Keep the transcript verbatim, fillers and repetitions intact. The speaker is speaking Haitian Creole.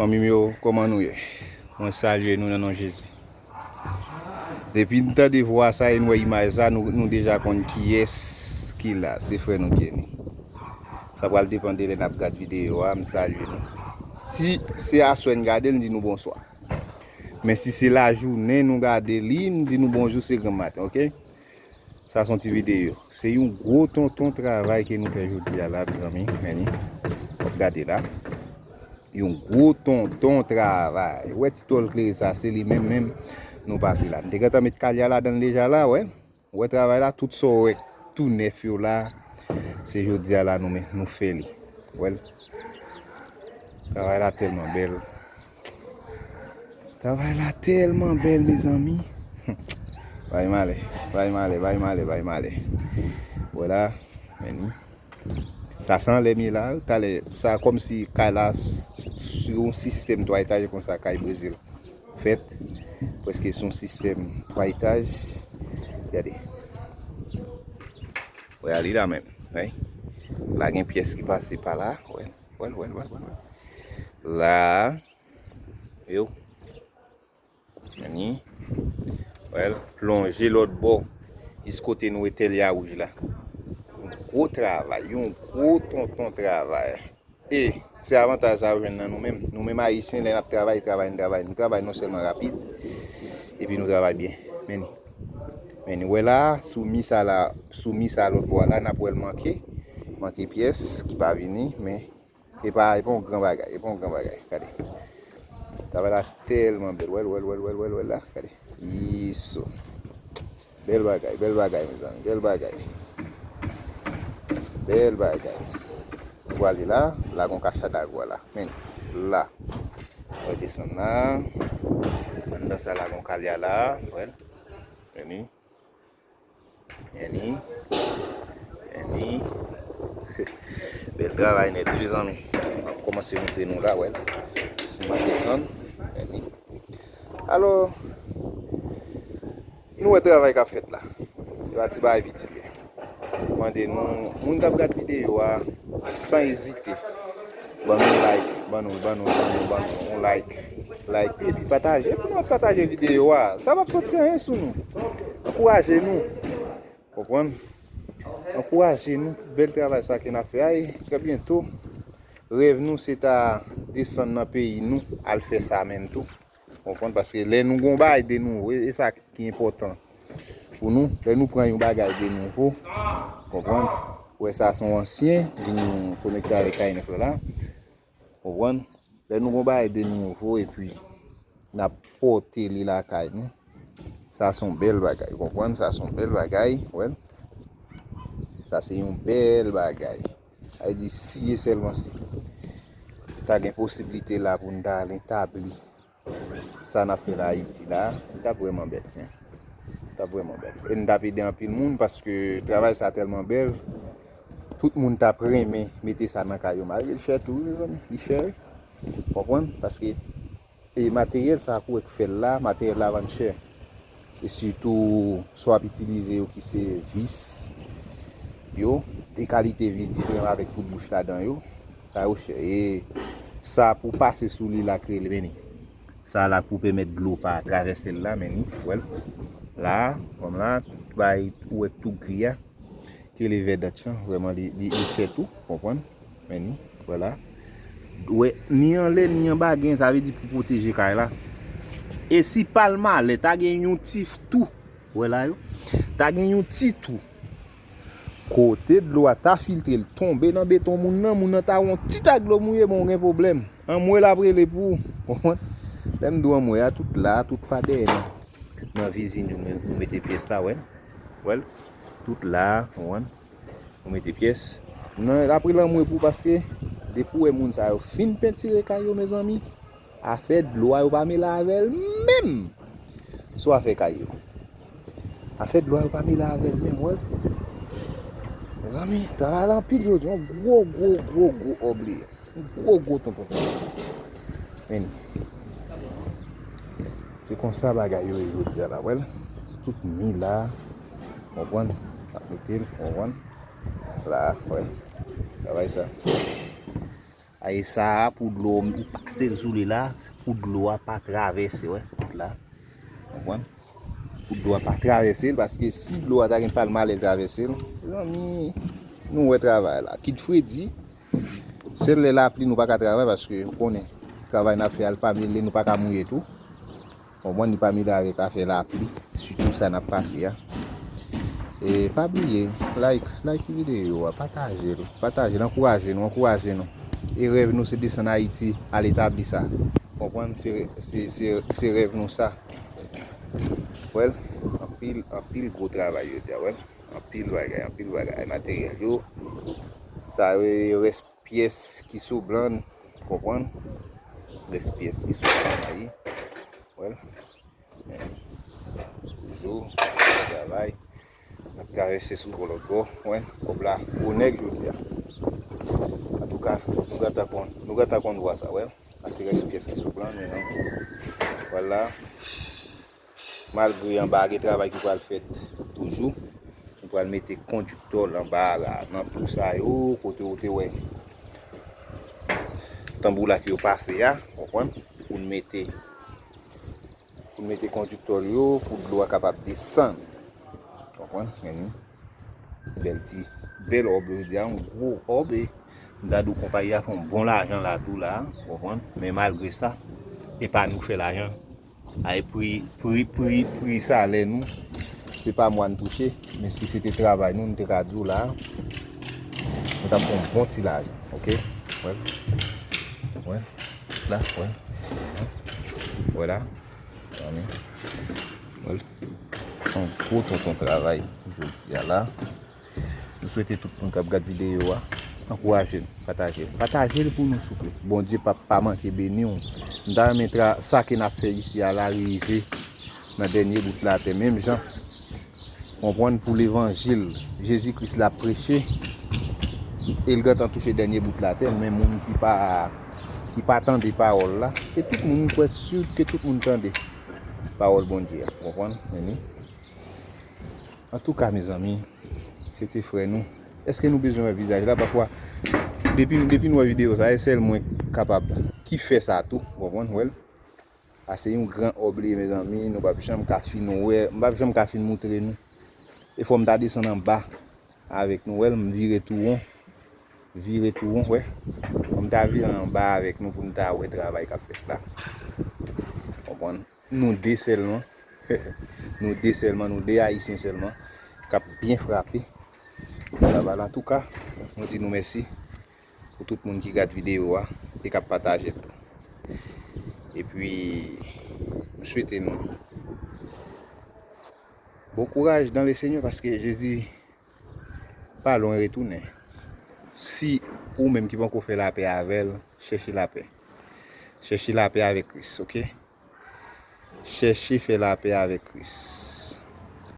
Fanmi m yo, kòman nou ye? Mwen salye nou nan non Jezi. Depi n tande vwa sa e n wè imaj sa, nou, nou deja konn kiyès ki la. Se frè nou Kenny. Sa pral depann de lè n ap gad videyo a, m salye nou. Si se aswè n gade l, n di nou bonswa. Men si se lajounen nou gade li, n di nou bonjou, se granmaten, oke? Sa se yon ti videyo. Se yon gwo tonton travay ke nou fè jodi a la, mezanmi. Meni. Gade la. Yon gwo tonton travay. Ou wè ti tòl klere sa, se li menm menm nou pase la. Nou te gentan met kalya ladan l deja la, wè. Ou wè travay la, tout sa w wè tou nèf yo la, se jodi a la nou men, nou fè li. Ou wè l? Travay la tèlman bèl. Travay la tèlman bèl, mezanmi. Bay malè, bay malè, bay malè, bay malè. Vwala, meni. Sa se anlè m ye la, talè, sa kòmsi kay la s-, sou yon sistèm twa etaj konsa, kay Brezil fèt. Prèske sou yon sistèm twa etaj. Gade. Wè, li la menm, wè. La gen pyès ki pase pa la, wè. Wè, wè, wè, wè, wè. La, yo. Meni. Wè, plonje lòt bò. Jis kote nou wè tèlya wouj la. Yon gwo travay, yon gwo tonton travay. E se avantaj sa yo jwenn nan nou menm. Nou menm Ayisyen, lè n ap travay, travay, n travay. Nou travay non sèlman rapid, epi nou travay byen. Meni. Meni, wè la, sou mi sa la, sou mi sa lòt bò a la, n ap wè l manke. Manke pyès ki pa vini, men e pa, e pa yon gran bagay, e pa yon gran bagay. Gade. Travay la tèlman bèl. Wè l, wè l, wè l, wè l, wè l, wè l la. Gade. Isso. Bèl bagay, bèl bagay, mezanmi, bèl bagay. Bèl bagay. Ou ale la, la gon kachad agwa la. Men, la. Ou desann la. Anndan sa la gon kalya la. Wè. Meni. Meni. Meni. Bèl travay nèt, wi, mezanmi. M ap kòmanse montre nou la, wè. Si m ap desann. Meni. Alò, nou wè travay k ap fèt la. E pa ti bagay piti l ye. Mande nou, moun k ap gad videyo a, san ezite, ban nou like, ban nou, ban nou, ban nou, ban nou yon like. Like, epi pataje. Pou nou pataje videyo a, sa p ap soti anyen sou nou. Ankouraje nou. Konprann? Ankouraje nou pou bèl travay sa ke n ap fè a. E trè byento, rèv nou se ta desann nan peyi nou, al fè sa menm tou. Konprann? Paske lè nou gon bagay de nouvo, e, e sa ki enpòtan pou nou. Lè nou pran yon bagay de nouvo, konprann? Ou wè sa se yon ansyen, vin konekte avèk K N F la la. Konprann? Lè nou gon bagay de nouvo epi n ap pote li lakay nou, sa se yon bèl bagay, konprann? Sa se yon bèl bagay, wè. Sa se yon bèl bagay. Sa vle di si e sèlman si ta gen posiblite la pou n ta al etabli sa n ap fè la Ayiti la, li t ap vrèman bèl, men. Li t ap vrèman bèl. E n t ap ede anpil moun paske travay sa tèlman bèl, tout moun t ap renmen mete sa nan kay yo. Malgre l chè tou, wi, mezanmi, li chè, wi. Konprann? Paske, e, materyèl sa pou wè k fè l la, materyèl la vann chè. E sitou, sa w ap itilize yo ki se vis yo, de kalite vis diferan avèk tout bouch ladan yo. Sa yo chè. E sa pou pase sou li la k rele meni. Sa la pou pèmèt dlo pa travèse l la, meni. Wè l. La, kòm la, bay ou wè tou gri a. Ki rele vèdant lan, vrèman li, li, li chè tou, konprann? Meni, vwala. Wè, ni anlè, ni anba gen, sa vle di pou pwoteje kay la. E si pa l malè, ta gen yon ti tou, wè la yo, ta gen yon ti tou. Kote dlo a ta filtre, l tonbe nan beton moun nan, moun nan ta wè yon ti tak dlo mouye, bon, gen pwoblèm. Anmwe l ap rele pou ou, konprann? Lè m di w anmwe a, tout la, tout pa dèyè nan, nan vizin yo, nou, nou mete pyès la, wè. Wè l. Tout la, konprann? Nou mete pyès. Nan, l ap rele anmwe pou ou paske depi w wè moun sa yo fin pentire kay yo, mezanmi, afè dlo a yo pa mele avè l menm sou afè kay yo. Afè dlo a yo pa mele avè l menm, wè l. Mezanmi, travay la anpil jodi, yon gwo, gwo, gwo, gwo òb li ye. Yon gwo, gwo tonton. Men, se konsa bagay yo ye jodi a la, wè l. Tout mi la, konprann? N ap mete l, konprann? La, wè. Travay sa. Ay sa a, pou dlo, ou pase l sou li la, pou dlo a pa travèse, wè, tout la. Konprann? Pou dlo a pa travèse l, paske si dlo a ta gen pa l malè l travèse l, mezanmi, nou wè travay la. Kit fredi, sèl lè lapli nou pa ka travay, paske ou konnen, travay n ap fè a l pa mele, nou pa ka mouye tou. Konprann, li pa mele avèk afè lapli, sitou sa n ap pase a. E pa bliye, like, like videyo a, pataje l, pataje l, ankouraje nou, ankouraje nou. E rèv nou se desann Ayiti, al etabli sa. Konprann, se, se, se, se rèv nou sa. Wè l, anpil, anpil gwo travay yo di a, wè l. Anpil bagay, anpil bagay, materyèl yo. Sa yo rès pyès ki sou blann, konprann? Rès pyès ki sou blann la, wi. Wè l. Men, toujou, travay. N ap travèse sou bò lòt bò. Wè l. Kòb la, gwo nèg jodi a. Antouka, nou gentan konn, nou gentan konn vwa sa, wè l. Sa se rès pyès ki sou blann, men, wè l la. Malgre anba a gen travay ki pral fèt toujou, nou pral mete kondiktò anba a la, nan tou sa yo, kote ou te wè tanbou la ke yo pase a, konprann? Pou n mete, pou n mete kondiktò yo, pou dlo a kapab desann. Konprann? Gade. Bèl ti, bèl òb, yo di a, yon gwo òb, e m ta di w konpayi a fè yon bon lajan la tou la, konprann? Men malgre sa, e pa nou k fè lajan. Ay, pri, pri, pri, pri salè nou, se pa mwa n touche, men si se te travay nou, n te ka di w la, nou t ap fè yon bon ti lajan, oke? Wè l. Wè l. La, wè l. Wè la. Wè l. Se yon gwo tonton travay jodi a la. Nou swete tout moun k ap gad videyo a, ankouraje n, pataje l. Pataje l pou nou, souple. Bondye p ap pa manke beni w. M ta renmen tra, sa ke n ap fè isi a la rive nan dènye bout latè. Menm jan, konprann, pou levanjil Jezi Kris la preche, e l gentan touche dènye bout latè, men moun ki pa, ki pa tande pawòl la, e tout moun, m kwè si ke tout moun tande pawòl Bondye a, konprann, men ni. Antouka, mezanmi, se te frè nou. Èske nou bezwen wè vizaj la? Pafwa, depi, depi n wè videyo sa, e sèl mwen kapab ki fè sa tou, w konprann, wè l? A se yon gran òb li ye, mezanmi, nou p ap janm ka fin wè, m p ap janm ka fin moutre nou. E fò m ta desann anba avèk nou, wè l, m vire tou won, vire tou won, wè. Fò m ta vire anba avèk nou pou n ta wè travay k ap fèt la. Konprann? Nou de sèlman. Nou de sèlman, nou de Ayisyen sèlman k ap byen frape. Travay la, antouka, nou di nou mèsi pou tout moun ki gad videyo a e k ap pataje l tou. Epi, m swete nou bon kouraj dans le Seigneur, paske Jezi pa lwen retounen. Si ou menm ki poko fè lapè avè l, chèche lapè. Chèche lapè avèk Kris, oke? Chèche fè lapè avèk Kris.